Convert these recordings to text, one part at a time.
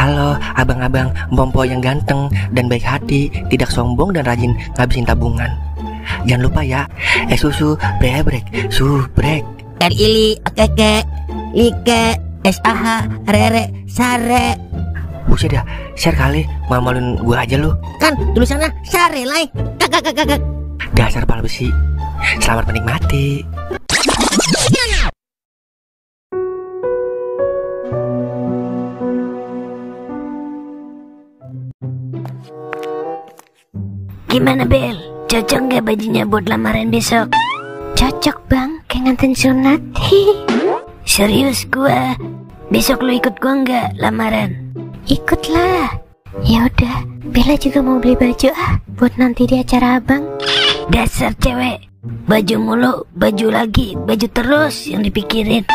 Halo abang-abang Mpompo yang ganteng dan baik hati, tidak sombong dan rajin ngabisin tabungan. Jangan lupa ya, susu brebrek, subrek. Ili, keke, like, SAH, rere, sare. Buset dah, share kali, malu-maluin gua aja lu. Kan tulisannya sare lai. Kakak. Dasar pala besi. Selamat menikmati. Gimana Bel? Cocok nggak bajunya buat lamaran besok? Cocok bang, kayak nganten sunat. Serius gua. Besok lo ikut gua nggak lamaran? Ikutlah. Ya udah, Bella juga mau beli baju buat nanti di acara abang. Dasar cewek, baju mulu, baju lagi, baju terus yang dipikirin.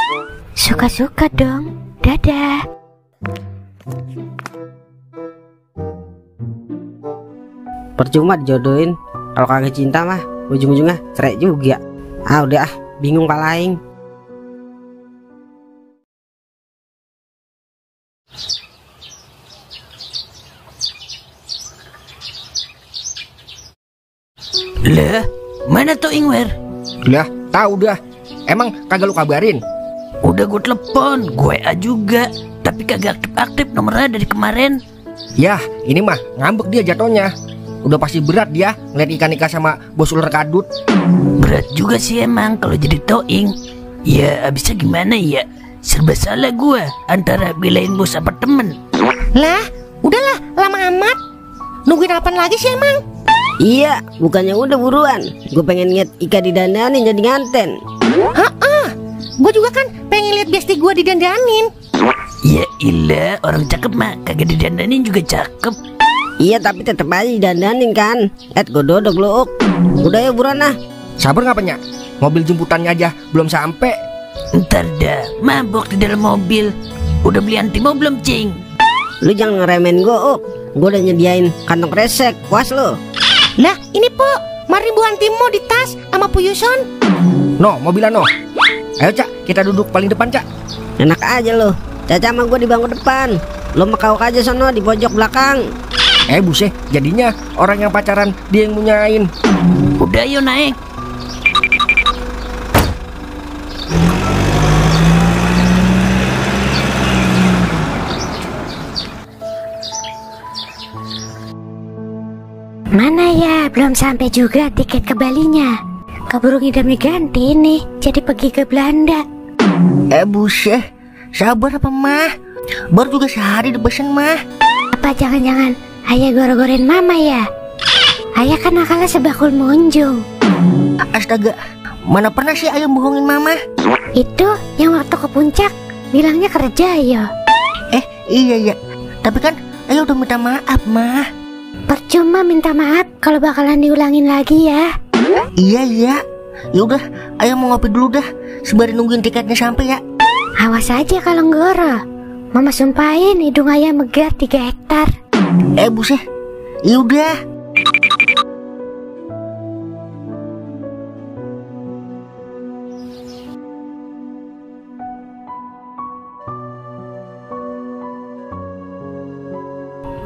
Suka-suka dong. Dadah. Percuma dijodohin, kalau kagak cinta mah ujung-ujungnya cerai juga. Udah bingung palaing. Lah, mana tuh Ingwer? Lah, tahu dah. Emang kagak lu kabarin? Udah gue telepon, gue WA juga, tapi kagak aktif-aktif nomornya dari kemarin. Yah, ini mah ngambek dia jatuhnya. Udah pasti berat dia ngeliat ikan-ikan sama bos ular kadut. Berat juga sih emang kalau jadi toing. Ya abisnya gimana ya? Serba salah gue antara belain bos apa temen. Lah, udahlah, lama amat. Nungguin apaan lagi sih emang? Iya, bukannya udah buruan. Gue pengen lihat Ika didandanin jadi nganten. Gue juga kan pengen lihat besti gue didandanin. Ya ilah, orang cakep mah kagak didandanin juga cakep. Iya, tapi tetep aja didandanin kan. Gue dodok lu. Udah ya buruan lah. Sabar nggak Penyak? Mobil jemputannya aja belum sampai. Ntar dah, mabok di dalam mobil. Udah beli antimo belum cing? Lu jangan ngeremen gue, Gue udah nyediain kantong kresek. Puas lu. Lah, ini po, mari Bu Antimo di tas sama Puyuson. No, mobilan no. Ayo Cak, kita duduk paling depan Cak. Enak aja lu. Caca sama gue di bangku depan. Lu mekawak aja sono di pojok belakang. Buset, jadinya orang yang pacaran dia yang munyain. Udah yuk naik. Mana ya, belum sampai juga tiket ke Balinya. Keburu ngidamnya ganti nih, jadi pergi ke Belanda. Buset, sabar apa mah? Baru juga sehari dipesen mah. Apa jangan-jangan ayah goro-gorin mama ya? Ayah kan akalnya sebakul munjung. Astaga, mana pernah sih ayah bohongin mama? Itu yang waktu ke puncak bilangnya kerja ya. Iya, tapi kan ayah udah minta maaf mah. Percuma minta maaf kalau bakalan diulangin lagi ya. Iya. Yaudah, ayah mau ngopi dulu dah, sembari nungguin tiketnya sampai ya. Awas aja kalau ngoro. Mama sumpahin hidung ayah megar 3 hektar. Buset, yaudah.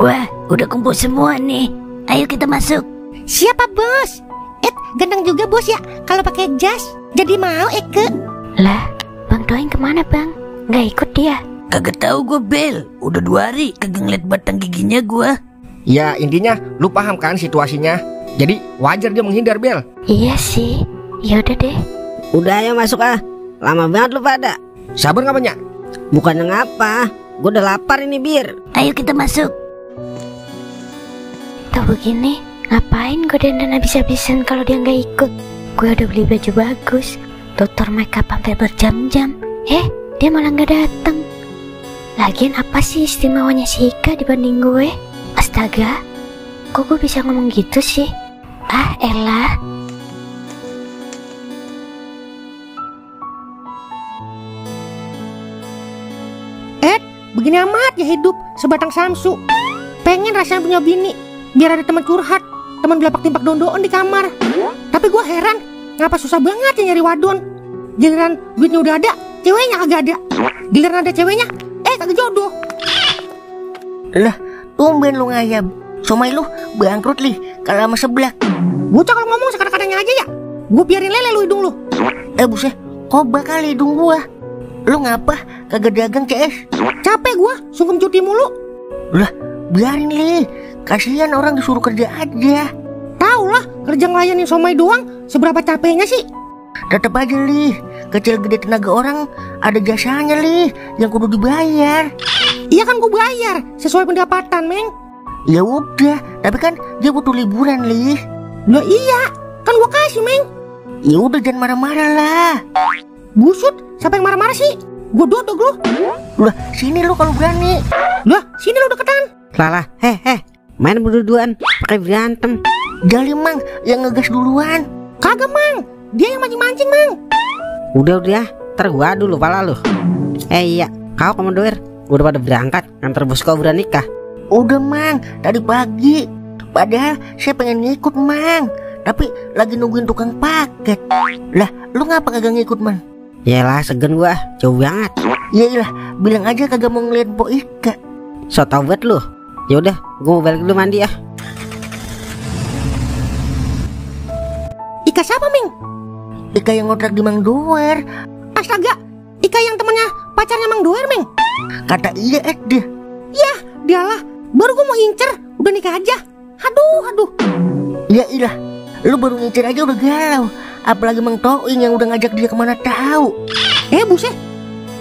Wah, udah kumpul semua nih. Ayo kita masuk. Siapa bos? Ganteng juga bos ya kalau pakai jas. Jadi mau Eke. Lah, Bang Doing kemana bang? Nggak ikut dia? Kagak tahu gue Bel. Udah 2 hari kagak ngeliat batang giginya gue. Ya intinya lu paham kan situasinya. Jadi wajar dia menghindar Bel. Iya sih. Yaudah deh. Udah ayo masuk Lama banget lu pada. Sabar nggak Penyak? Bukannya ngapa, gue udah lapar ini Bir. Ayo kita masuk. Tuh begini, ngapain gue dandan habis-habisan kalau dia nggak ikut? Gue udah beli baju bagus, tutor makeup sampai berjam-jam. Dia malah nggak dateng. Lagian apa sih istimewanya si Ika dibanding gue? Astaga, kok gue bisa ngomong gitu sih? Elah. Begini amat ya hidup sebatang samsu. Pengen rasanya punya bini, biar ada teman curhat, teman belapak timpak dondoan di kamar. Tapi gue heran, ngapa susah banget ya nyari wadon. Giliran duitnya udah ada, ceweknya kagak ada. Giliran ada ceweknya, kagak jodoh. Lah, tumben lu ngayab. Somai lu bangkrut lih kalau sama seblak. Bocah kalau ngomong sekadang-kadangnya aja ya. Gue biarin lele lu hidung lu. Buset, kok bakal hidung gua? Lu ngapa kagak dagang CS? Capek gue, sungkem cuti mulu. Lah, biarin lih. Kasihan orang disuruh kerja aja. Tahu lah, kerja ngelayanin somai doang, seberapa capeknya sih? Tetep aja lih, kecil gede tenaga orang ada jasanya lih yang kudu dibayar. Iya kan gue bayar sesuai pendapatan, Meng. Ya udah, tapi kan dia butuh liburan lih. Lah iya, kan gue kasih, Meng. Ya udah jangan marah-marah lah. Busut, siapa yang marah-marah sih? Gue dodok lu. Lah, sini lu kalau berani. Lah, sini lu deketan. Lala, main berdua-duaan pakai berantem. Jali Mang yang ngegas duluan. Kagak, Mang. Dia yang mancing-mancing, Mang. Udah, ntar gua dulu pala lu. Iya, kau komandoir, udah pada berangkat ngantar bos Kobra nikah. Udah Mang, tadi pagi. Padahal saya pengen ngikut Mang, tapi lagi nungguin tukang paket. Lah, lu ngapa kagak ngikut Mang? Yalah, segen gua, jauh banget. Yaelah, bilang aja kagak mau ngeliat Po Ika. So tau banget lu. Ya udah, gua mau balik dulu mandi ya. Ika siapa, Ming? Ika yang ngontrak di Mang Doer. Astaga, Ika yang temennya pacarnya Mang Doer, Ming. Kata iya deh. Yah, dialah. Baru gue mau incer, udah nikah aja. Aduh. Ya ilah, lu baru ngincer aja udah galau. Apalagi Mang Toing yang udah ngajak dia kemana tahu. Buset.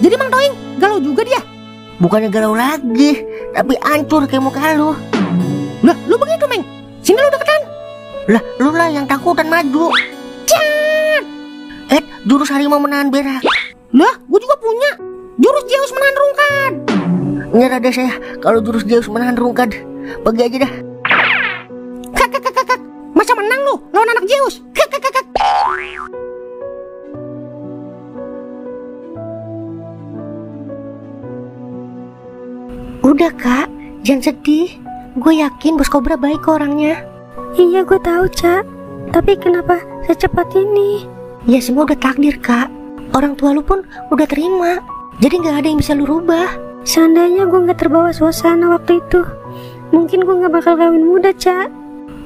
Jadi Mang Toing galau juga dia? Bukannya galau lagi, tapi hancur kayak muka lu. Lah, lu begitu, Ming. Sini lu deketan. Lah, lu lah yang takutan maju. Cat. Jurus harimau menahan berak. Lah, gue juga punya. Jurus Zeus menahan rungkad. Nyerah deh saya kalau jurus Zeus menahan rungkad. Pergi aja dah. Kak. Masa menang lu lawan anak Zeus? Kak. Udah Kak, jangan sedih. Gue yakin Bos Kobra baik kok orangnya. Iya, gue tahu, Cak. Tapi kenapa secepat ini? Ya semua udah takdir Kak. Orang tua lu pun udah terima. Jadi gak ada yang bisa lu rubah. Seandainya gue gak terbawa suasana waktu itu, mungkin gue gak bakal kawin muda, Cak.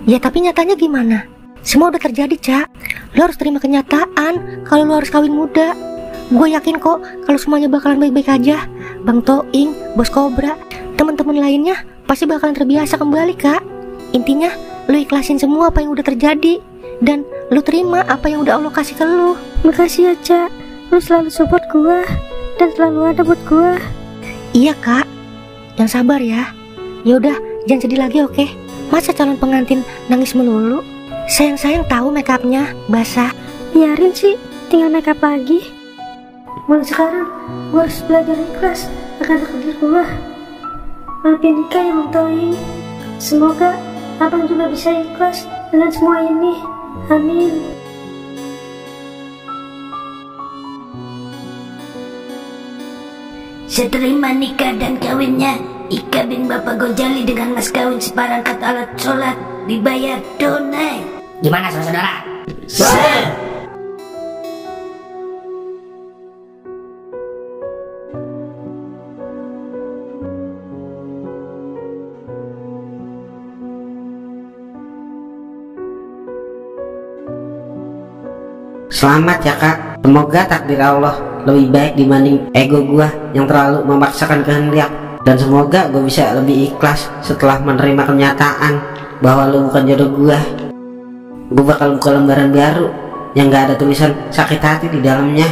Ya tapi nyatanya gimana? Semua udah terjadi Cak. Lu harus terima kenyataan kalau lu harus kawin muda. Gue yakin kok kalau semuanya bakalan baik-baik aja. Bang Toing, Bos Kobra, teman-teman lainnya pasti bakalan terbiasa kembali Kak. Intinya lu ikhlasin semua apa yang udah terjadi, dan lu terima apa yang udah Allah kasih ke lu. Makasih ya, Cak. Lu selalu support gue dan selalu ada buat gue. Iya Kak, yang sabar ya. Yaudah, jangan sedih lagi oke? Masa calon pengantin nangis melulu? Sayang tahu makeupnya basah. Biarin sih, tinggal makeup lagi. Mulai sekarang gue harus belajar ikhlas akan takdir gue. Maafin nikah ya Bang Toing. Semoga abang juga bisa ikhlas dengan semua ini. Amin. Seterima nikah dan kawinnya Ika bin Bapak Gojali dengan mas kawin seperangkat alat sholat dibayar tunai. Gimana saudara? Selamat ya Kak. Semoga takdir Allah lebih baik dibanding ego gua yang terlalu memaksakan kehendak, dan semoga gue bisa lebih ikhlas setelah menerima kenyataan bahwa lu bukan jodoh gua. Gue bakal buka lembaran baru yang gak ada tulisan sakit hati di dalamnya.